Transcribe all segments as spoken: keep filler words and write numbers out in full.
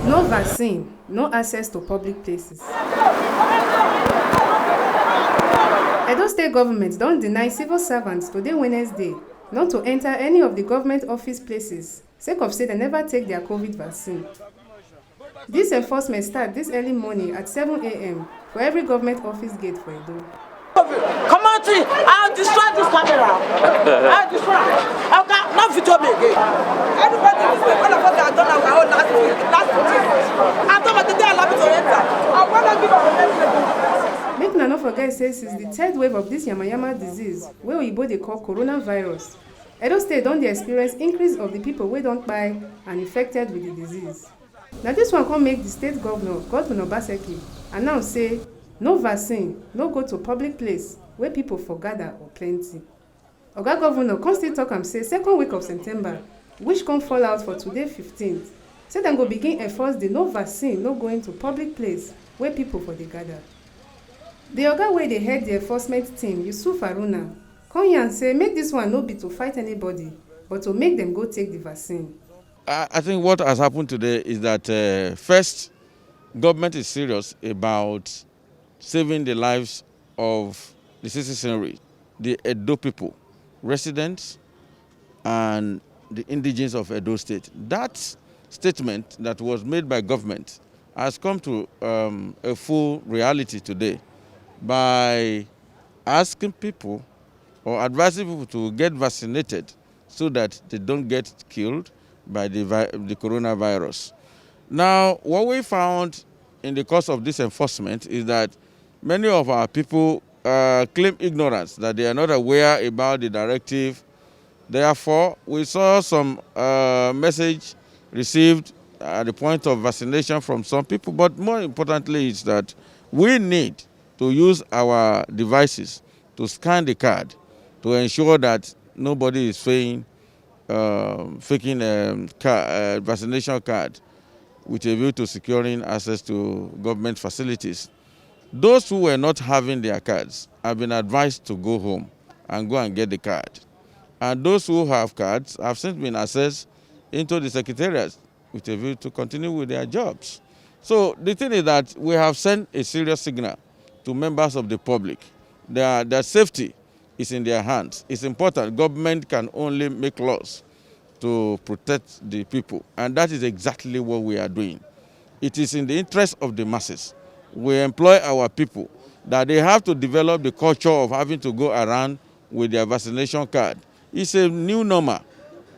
No vaccine, no access to public places. Edo State government don deny civil servants today, Wednesday, not to enter any of the government office places sake of say dem never take their COVID vaccine. This enforcement start this early morning at seven a m for every government office gate for Edo. Community, I'll destroy this camera. I'll destroy. I cannot video me again. Everybody, this week, all of us are done our own last week, last week. I told my today allow me to enter. I wanna give our Make una no forget say since the third wave of this yamayama disease, wey oyibo dey call coronavirus, Edo State don dey experience increase of the people wey don kpai and infected with the disease. Na this one come make the state governor, Godwin Obaseki, announce say no vaccine no go to public place wey people for gather or plenty. Oga governor come still talk am say second week of September, which come fall out for today fifteenth, say dem go begin enforce the no vaccine no going to public place wey people for dey gather. The oga wey dey head the enforcement team, Yusuf Haruna, come yarn say make this one no be to fight anybody, but to make dem go take the vaccine. I, I think what has happened today is that uh, first, government is serious about saving the lives of the citizenry, the Edo people, residents, and the indigenes of Edo State. That statement that was made by government has come to um, a full reality today by asking people or advising people to get vaccinated so that they don't get killed by the, vi- the coronavirus. Now, what we found in the course of this enforcement is that many of our people uh, claim ignorance, that they are not aware about the directive. Therefore, we saw some uh, message received at the point of vaccination from some people, but more importantly is that we need to use our devices to scan the card to ensure that nobody is faking, um, faking um, car, uh, vaccination card with a view to securing access to government facilities. Those who were not having their cards have been advised to go home and go and get the card. And those who have cards have since been accessed into the secretariat with a view to continue with their jobs. So the thing is that we have sent a serious signal to members of the public. Their, their safety is in their hands. It's important. Government can only make laws to protect the people, and that is exactly what we are doing. It is in the interest of the masses. We employ our people that they have to develop the culture of having to go around with their vaccination card. It's a new normal.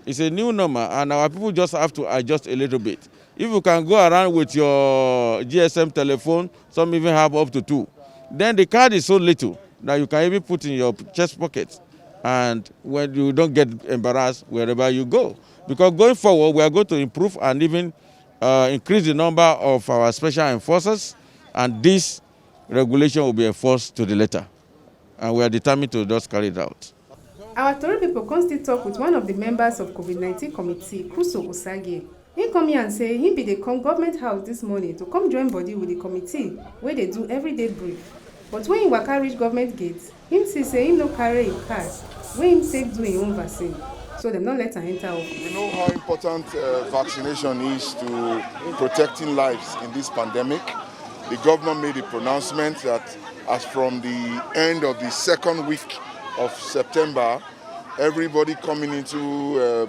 It's a new normal, and our people just have to adjust a little bit. If you can go around with your G S M telephone, some even have up to two, then the card is so little that you can even put in your chest pocket, and when you don't get embarrassed wherever you go. Because going forward, we are going to improve and even uh, increase the number of our special enforcers, and this regulation will be enforced to the letter. And we are determined to just carry it out. Our tori pipo come still tok wit one of di members of COVID nineteen committee, Crusoe Osagie. Im come yarn say im bin dey come government house dis morning to come join body wit di committee wey dey do everyday brief, but wen im waka reach government gate, im see say im no carry im card wey im take do im own vaccine, so dem no let am enta office. We know how important uh, vaccination is to protecting lives in this pandemic. The governor made a pronouncement that as from the end of the second week of September, everybody coming into uh,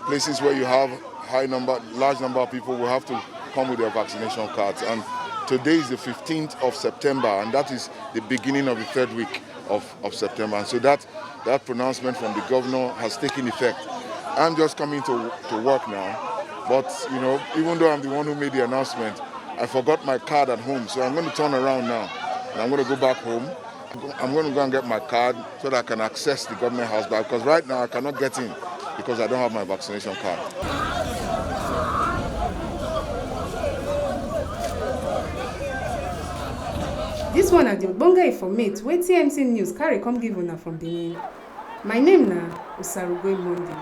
places where you have high number, large number of people will have to come with their vaccination cards. And today is the fifteenth of September, and that is the beginning of the third week of, of September. And so that, that pronouncement from the governor has taken effect. I'm just coming to, to work now, but you know, even though I'm the one who made the announcement, I forgot my card at home, so I'm going to turn around now and I'm going to go back home. I'm going to go and get my card so that I can access the government house back, because right now I cannot get in because I don't have my vaccination card. Dis one na di ogbonge informate wey T M C News carry come give una from Benin. My name na Osarugwe Monday.